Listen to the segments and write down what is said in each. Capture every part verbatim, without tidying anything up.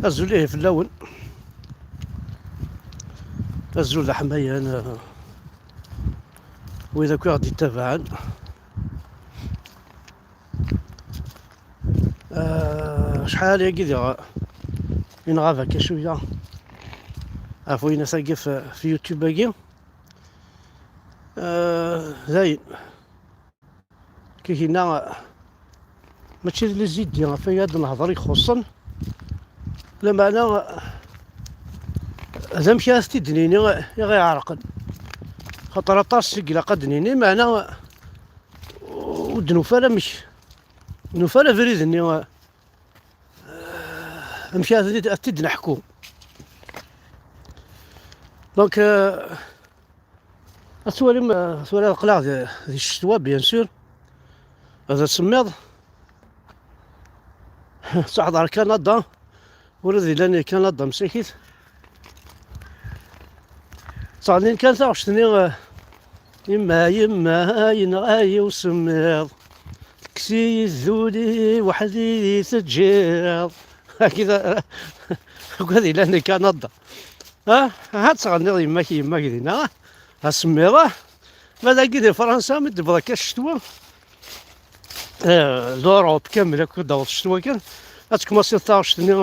Azul ihi fell-awen. Azul d aḥmayan, eh, wid akk i ɣ-d-ittabaɛen. Eh, acḥal ayagi diɣ i nɣab akka cwiya ɣef winat-agi f, f YouTube-agi. Eh, dayen. Kikina, mačči d les idées ɣef ay ad nehḍer i ixuṣṣen, lameɛna d amek ara t-id-nini i ɣ-iɛerqen. Xaṭer aṭas i ilaq ad d-nini, meɛna ur d-nufi ara amek, ur nufi ara abrid-nni, amek ara t-id-, ad t-id-neḥku. Donc, euh, Ad twalim, eh, tura aql-aɣ di, di ccetwa, bien sûr. D asemmiḍ. Ttɛedar Kanada. Ur d illan i Kanada msakit. Ttɣennin kan taɣect-nni, eh, yemma, yemma, yenɣa-yi usemmiḍ. Tekkes-iyi dduli, weḥd-i i teǧǧiḍ. Akid, akk ad illan i Kanada. Ah, ha ttɣenniḍ yemma-k, yemma-k dinna, ah, asemmiḍ, ah. Ma dagi di Fransa, mi d-tebḍa akka ccetwa, eh, l'Europe kamel akk d-taweḍ ccetwa kan, ad tkemmasiḍ taɣect-nni,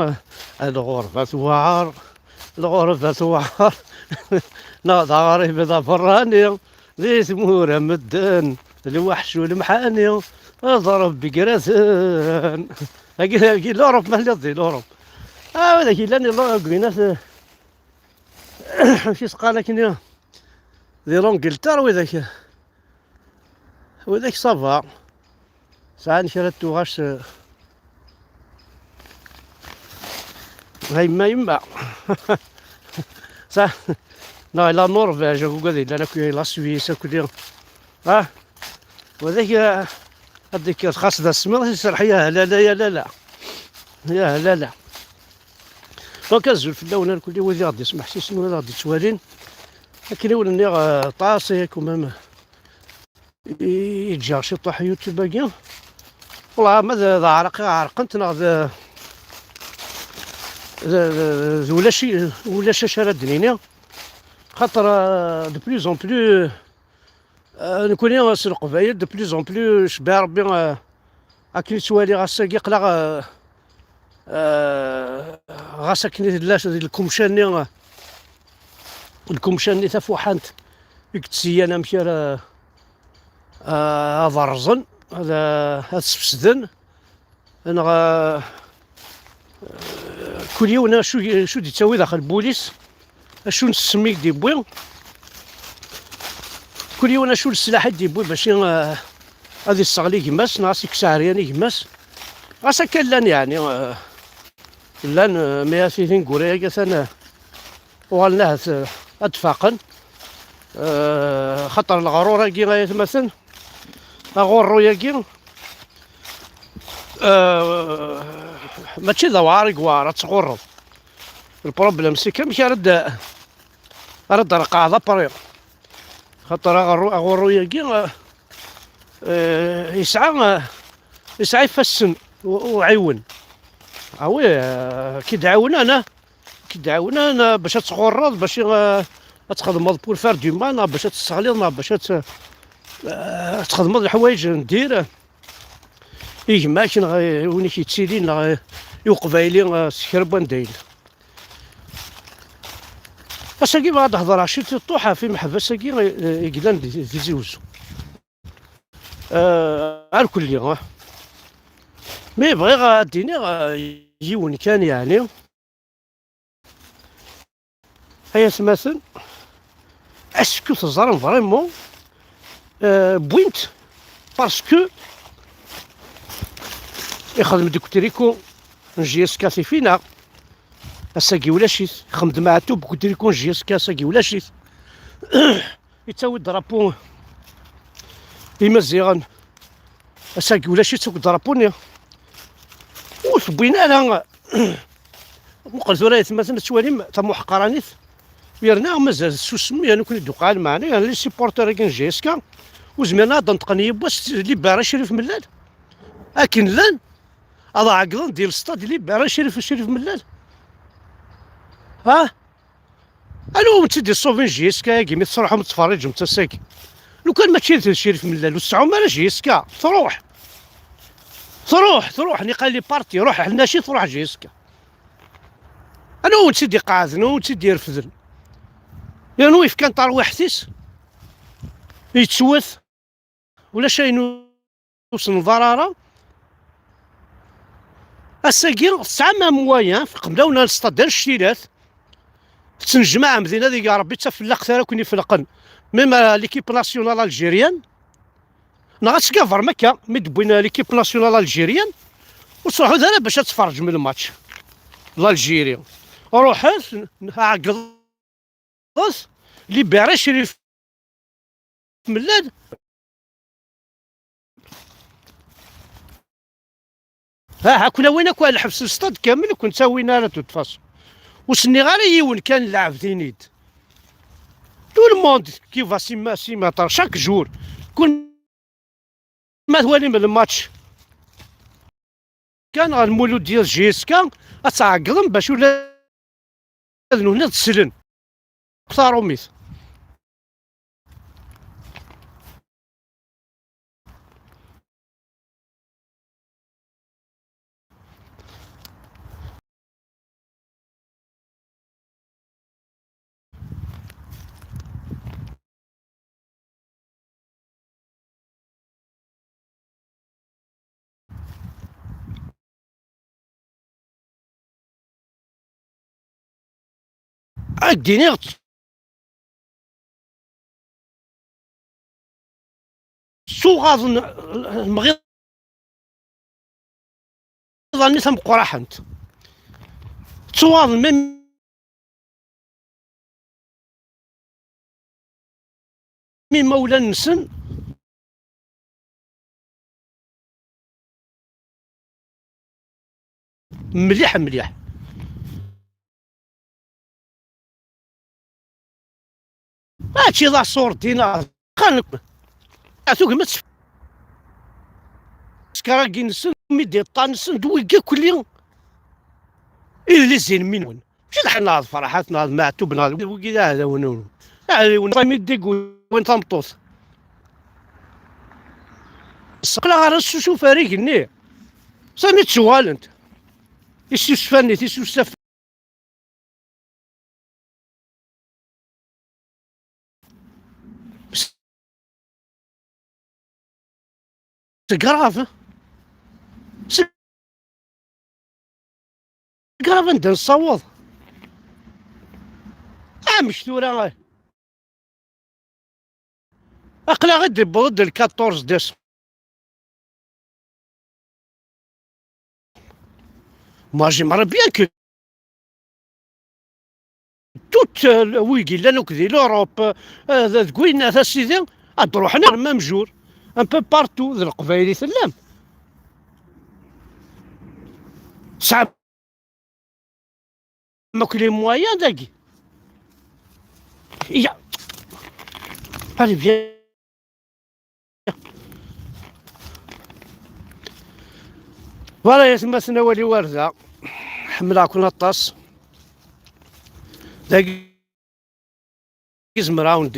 eh, lɣerba tewɛer, lɣerba tewɛer, neɣ d aɣrib d aberrani, di tmura medden, lweḥc u lemḥani, d Rebbi graten. Agi, agi l'Europe, ma telliḍ di l'Europe. Ah, widak yellan i l'Europe, amek i s-qqaren akken, di l'Angleterre, widak, widak ça va. Sɛan kra n tuɣac, eh, ha yemma, yemma. Sa, neɣ la Norvège, akk ugad yellan akk, la Suisse, akk di, ah, widak, eh, ad d-tekker xas d asemmiḍ, iserreḥ ya hlala, ya lala. Ya hlala. Donc, azul fell-awen, irkelli wid i ɣ-d-ismeḥsisen, wid i ɣ-d-ittwalin. Akken i wen-nniɣ, eh, aṭas, eh, quand même, i, i ǧǧiɣ ciṭuḥ YouTube-agi. Wallah, ma d, d aɛraq i ɛerqent, neɣ d, d, d, d ulac i, ulac acu ara d-nini. Xaṭer, eh, de plus en plus, eh, nekkni s Leqbayel, de plus en plus, cebbaɛ Rebbi, eh, akken i ttwaliɣ ass-agi, aql-aɣ, eh, eh, ɣas akken i tella di lkumca-nni, lkumca-nni tafuḥant i yettṣeyyan amek ara, eh, ad rrẓen, ad, ad sfesden, neɣ, eh, kul yiwen acu, acu d-yettawi daxel n wul-is, acu n ssem i d-yewwi, kul yiwen acu n sslaḥ i d-yewwi bac i, eh, ad isseɣli gma-s, neɣ ad s-ikkes ɛeryan i gma-s. Ɣas akka llan, yeɛni, eh, llan, eh, mi ara t-ineggura-agi atan, eh, uɣalen ahat, eh, ad d-faqen. Eh, xaṭer leɣrur-agi, ay atmaten, aɣurru-agi, eh, mačči d awɛar i yewɛer ad tɣurreḍ. Lproblem, c'est que amek ara d-, ara d-reqqɛeḍ apri. Xaṭer aɣurru-, aɣurru-agi, eh, eh, yesɛa, eh, yesɛa ifassen u-, uɛiwen. Ah oui, eh, ki d-ɛiwnen, eh, ki d-ɛiwnen, eh, bac ad tɣurreḍ, bac, eh, ad txedmeḍ pour faire du mal, neɣ bac ad tesseɣliḍ, neɣ bac ad t-, eh, ad txedmeḍ leḥwayeǧ n dir, eh, i gma-k, neɣ i win i k-yettilin, neɣ i, i uqbayli, eh, s kra n wanda yella. Ass-agi bɣiɣ ad d-hedreɣ ciṭuḥ ɣef imeḥbas-agi, eh, i yellan di, di Tizi Wezzu. Eh, ar kulli, eh. Mi bɣiɣ ad d-iniɣ, eh, yiwen kan, yeɛni. Ay atmaten, est-ce que teẓram vraiment, euh, wwin-t parce que ixdem deg utriku n J S K tifinaɣ. Ass-agi ulac-it. Ixdem-d Maɛtub deg utriku n J S K, ass-agi ulac-it. Yettawi drapeau Imaziɣen. Ass-agi ulac-itt akk drapeau-nni. Ur t-wwin ara. Muqel tura ay atmaten ad twalim tamuḥqranit. Yerna mazal tessusem, yerna nekkni d-uqal, meɛna yerna les supporters-agi n J S K ur zmiren ad d-neṭqen yiwwas libérer Crif Mellal. Akken llan, ad ɛeggḍen di lestad libérer Crif, Crif Mellal. Ha? Anwa wen-tt-id-iṣṣubin J S K-agi mi tettruḥum tettferriǧem ass-agi? Lukan mačči d Crif Mellal, ur tesɛum ara J S K, truḥ. Truḥ, truḥ, niqal les partis, ruḥ Ḥnaci, truḥ J S K. Anwa wen-tt-id-iqeɛden, anwa wen-tt-id-irefden? Anwa yefkan tarwiḥt-is? Yettwet. Ulac ayen ur s-nḍar ara. Ass-agi tesɛam un moyen, teqbel-awen ar lstad annect-ilat, tettnejmaɛem dinna, deg Ṛebbi d tafellaɣt ara ken-ifelqen, même, euh, l'équipe nationale algérienne, neɣ ad tgavrem akka mi d-wwin, euh, l'équipe nationale algérienne, ur tettruḥut ara bac ad tferrǧem lmatch d l'Algérie. Ruḥet, ɛeggḍet, libéré Crif Mellal. Ha, ha, ken-awin akk ar lḥebs, lstad kamel ur ken-ttawin ara de toute façon. Ur s-nniɣ ara yiwen kan, lɛebd-ini-d. Tout le monde qui va s'y ma-, s'y mettre chaque jour. Kun ma twalim lmatch kan ɣer Mulud Diaz J S K, ad tɛeggḍem bac ula d nutni ad slen. Taṛumit. Ad d-iniɣ ttuɣaḍen mɣiḍ-nni tameqqraḥent. Ttuɣaḍen même imawlan-nsen. Mliḥ, mliḥ. Mačči d aṣur dina. Qank. Tugem ad tef-, skaragi-nsen, midiṭa-nsen, d wigi kulli. Idlizin minwen. Mačči d ḥenna d Ferḥat neɣ d Meɛtub neɣ d wigi d aɛdawen-nwen. Aɛdawen sami d-igwin tameṭṭut. Seqlaɣ ara susuf ar igenni. Sani ttuɣalent. Isusfan-nni, tisusaf. C'est grave. C'est grave anda nessaweḍ. Amek tura? Aql-aɣ i d-iwweḍ-d le quatorze décembre. Moi, j'aimerais bien que tout, euh, wigi yellan akk di l'Europe, euh, deg winna tasidi, ad ruḥen ar même jour, un peu partout, d Leqbayel i tellam. Tesɛam akk les moyens dagi. Ya. Allez, viens. Voilà, yatmaten, awal-iw ar da. Ḥemmleɣ-ken aṭas. Dagi zemreɣ-awen-d.